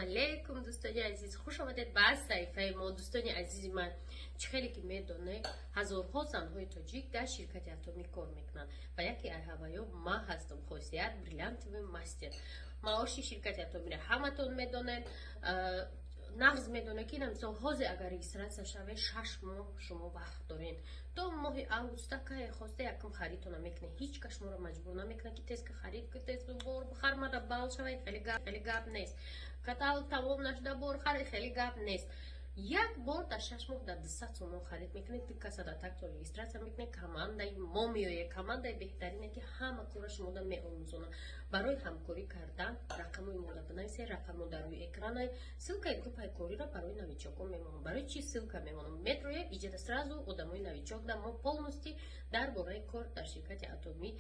Алейкум, дӯстони азиз, хуш омадед ба саҳифаи мо. Дӯстони азизи ман, чӣ хеле ки медонед, ҳазорҳо занҳои тоҷик дар ширкати Атомӣ кор мекунанд ва яке аз ҳаваё ман ҳастам, Хосият, бриллиантовый мастер. Маоши ширкати Атомиро ҳаматон медонед, нағз медонед, ки мисол ҳозир агар регистрация шавед, 6 моҳ шумо вақт доред, то моҳи августа. Кае хоста, якум харидтона мекунед. Ҳеҷ кас шуморо маҷбур намекунад, ки тезка харид ки, тез бор бихар, мада бал шавад. Хеле гап нест. Каталог тамом нашуда бор хари, хеле гап нест. Як бор дар 6 моҳ дар 200 сомон харид мекунед, ду каса дар такто регистрация мекунед, командаи мо меояд. Командаи беҳтарине, ки ҳама кора шумода меомӯзонад. Барои ҳамкорӣ кардан рақамҳои мода бинависед, рақамҳо дар рӯи экрана. Ссылкаи группаи кориро барои новичокҳо мемонам. Барои чи ссылка мемонам? Метроя иҷада сразу одамои новичок да мо полностью дар бораи кор дар ширкати Атомӣ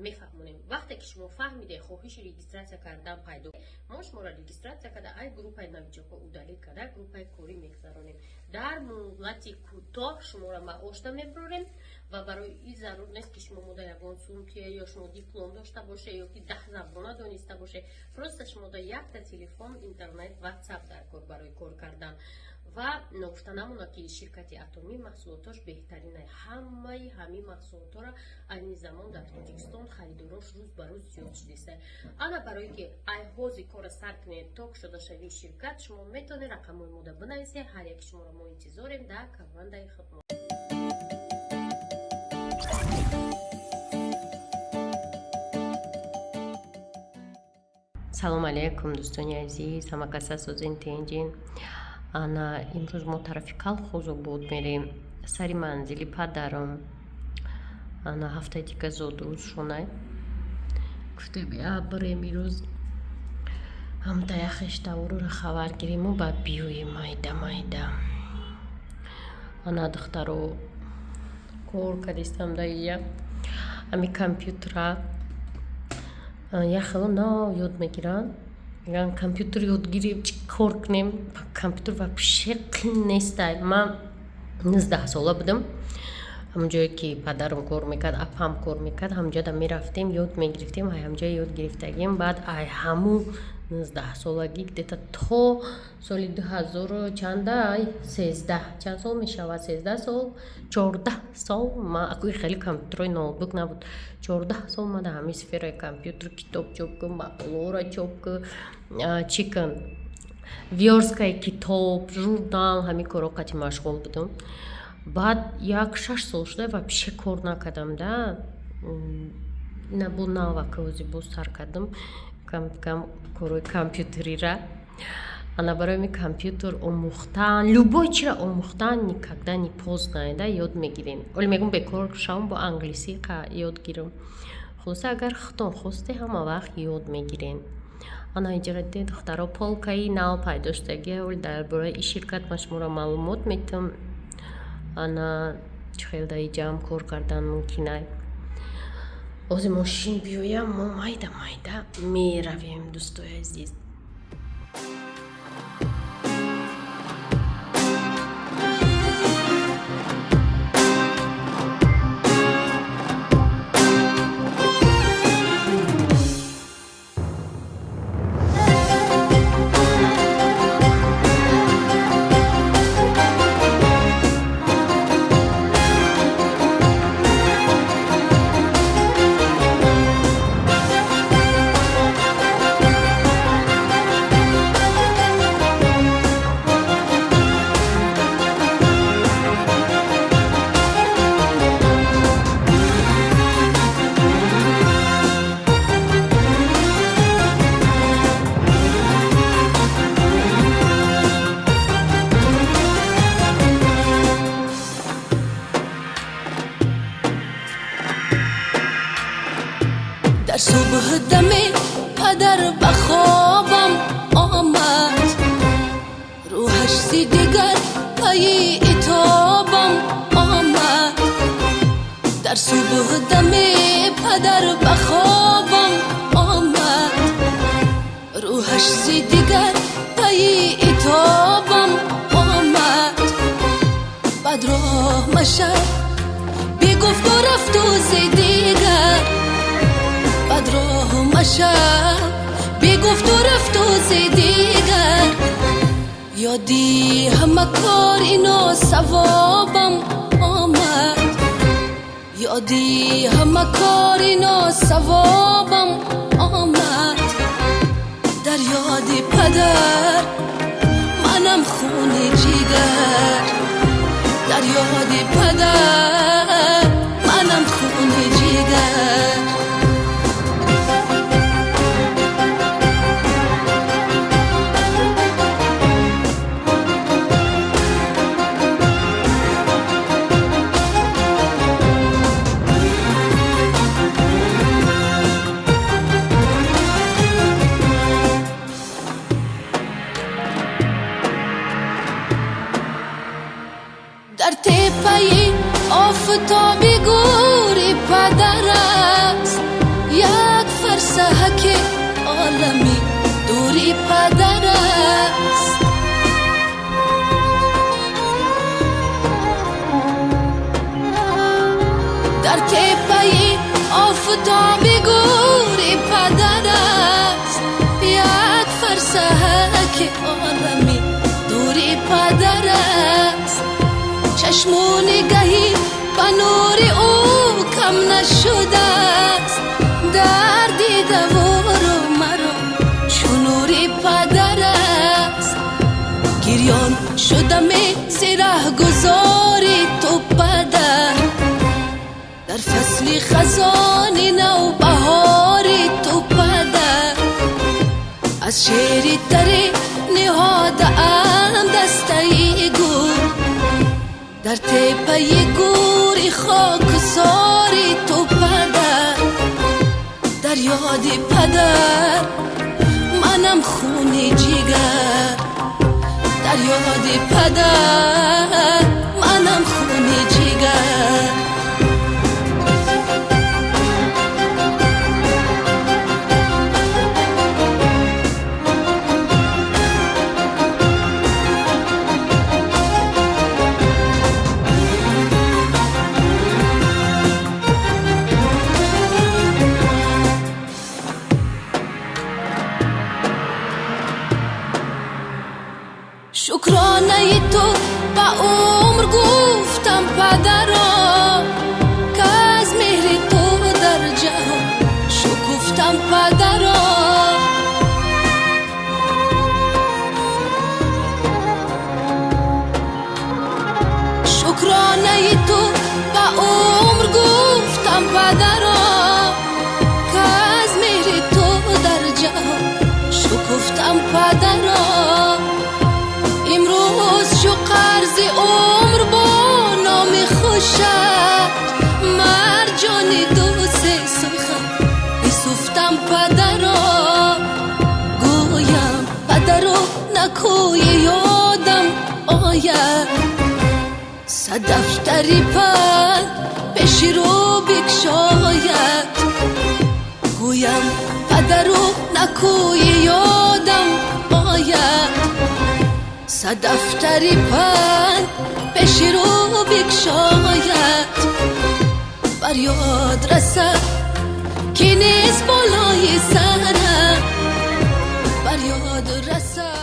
мефаҳмонем. Вақте ки шумо фаҳмиде, хоҳиши регистрация кардан пайдо, мо шуморо регистрация карда, ай группаи новичокҳо удалить карда, группаи корӣ мегузаронем. Дар муҳлати кӯтоҳ шуморо маошда мебарорем ва барои ин зарур нест, ки шумо мода ягон сумтия ё шумо диплом дошта боше ё ки 10 забона дониста боше. Просто шумо да якта телефон, интернет, Ватсап дар кор барои кор кардан. Ва ногуфта намонад, ки ширкати Атомӣ маҳсулотош беҳтарина. Ҳамаи ҳамин маҳсулотҳоро айни замон дар Тоҷикистон харидорош рӯз ба рӯз зиёд шудааст. Ана барое ки ай ҳози кора сар кунед то кушодашавии ширкат, шумо метавонед рақамҳои мода бинависед. Ҳар яки шуморо мо интизорем дар командаи худмо. Салому алейкум, дӯстони азиз, ҳама каса созин, тинҷин? Ана имрӯз мо тарафи Калхозобод мерем, сари манзили падарам. Ана ҳафтаи дига зодрӯз шонай. Гуфтем, я бирем ирӯз, ҳамтая хештаворуро хабар гириму баъд биёем майда майда. Ана духтаро кор кардистам да ия ҳами компютера. Як хело нав ёд мегиранд, мегӯянд, компютер ёд гирем, чӣ кор кунем? Компютер вообще қин нестай. Ман 19сола будам, ҳамон ҷое ки падарам кор мекард, апам кор мекард, ҳамонҷода мерафтем, ёд мегирифтем. Ай ҳамҷоя ёд гирифтагим. Баъд ай ҳамун 19солагӣ где-то то соли дуҳазору чанда, 13, чанд сол мешавад, 13 сол, 14 сол. Ман акӯи хеле компютерҳои ноутбук набуд. 14 сол ман дар ҳамин сфераи компютер, китоб чоп кун, мақолаҳоро чоп кун, чӣ кун, вёрсткаи китоб, журнал, ҳамин корҳо қати машғул будам. Баъд як 6 сол шуда вообще кор накардам да. Набу навака ози боз сар кардам кам корҳои компютерира. Ана барои ми компютер омӯхтан, любой чиро омӯхтан никогда не поздно да, ёд мегирем. Оле мегӯм, бекор шавам, бо англисӣ ёд гирам. Хулоса, агар худтон хосте, ҳама вақт ёд мегирем. Ана иҷора дидед, духтаро, полкаи нав пайдо шудагия. Оли дар бораи ин ширкат ман шуморо маълумот метиҳам. Ана чӣ хел дар иҷаам кор кардан мумкинай. Ози мошин биёям, мо майда майда меравем, дӯстои азиз. Дар субҳдаме падар ба хобам омад, рӯҳаш зи дигар пайи итобам омад. Дар субҳдаме падар ба хобам омад, рӯҳаш зи дигар пайи итобам омад. Баъд роҳ машав, бигуфту рафту зи дигар. Баъд роҳ машав, бигуфту рафту зи дигар. Ёди ҳама кори носавобам омад, ёди ҳама кори носавобам омад. Дар ёди падар манам хуни ҷигар, дар ёди падар манам хуни ҷигар. Дар тепаи офтоби гури падар аст, як фарсаҳаки олами дури падар аст. Дар тепаи офтоби гури падар аст, як фарсаҳаки олами дури падар аст. Чашму нигаҳӣ ба нури ӯ кам нашудааст, дар дидавору маро чу нури падар аст. Гирён шудаме зи раҳгузори ту падар, дар фасли хазони навбаҳори ту падар. Аз шери таре ниҳодаам дастаи гул, дар тепаи гури хоксори ту падар. Дар ёди падар манам хуни ҷигар, дар ёди падар манам хуни ҷигар. Шукронаи ту ба умр гуфтам падаро, каз меҳри ту дар ҷаҳон шукуфтам падаро. Шукронаи ту ба умр гуфтам падаро, каз меҳри ту дар ҷаҳон шукуфтам падаро. Имрӯз чу қарзи умр бо номи хушат, марҷони ду-се сухан бисӯфтам падаро. Гӯям падаро накӯи ёдам ояд, сад дафтари панд пеши рӯ бикшояд. Гӯям падаро накӯи ёдам ояд, сад дафтари панд пеши рӯ бикшояд. Бар ёд расад ки нест болои сарам, бар ёд расад.